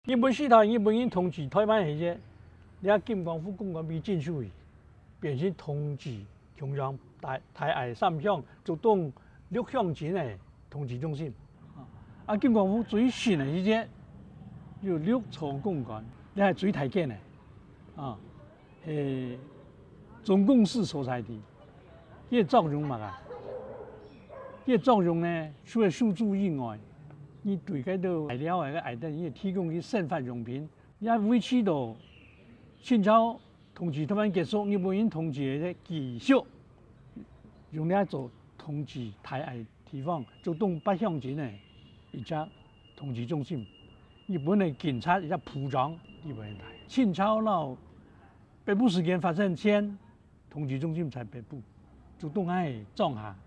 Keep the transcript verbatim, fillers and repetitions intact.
日本時代，日本人統治臺灣時節，這金光福公館被徵收去，變成統治共樣大大愛三鄉竹東六鄉鎮个統治中心。啊，金光福最新个時節有六座公館，這係最大間个。啊，係總公司所在地。佢个作用麼个？佢个作用呢，除了收租以外，佢對該兜材料个个愛等，佢提供佢生活用品，也維持到清朝統治臺灣結束，日本人統治个技術，用來做統治大愛地方，竹東八鄉鎮个一隻統治中心。日本个警察一隻部長，日本人大。清朝摎北部事件發生前，統治中心在北部，竹東還係庄下。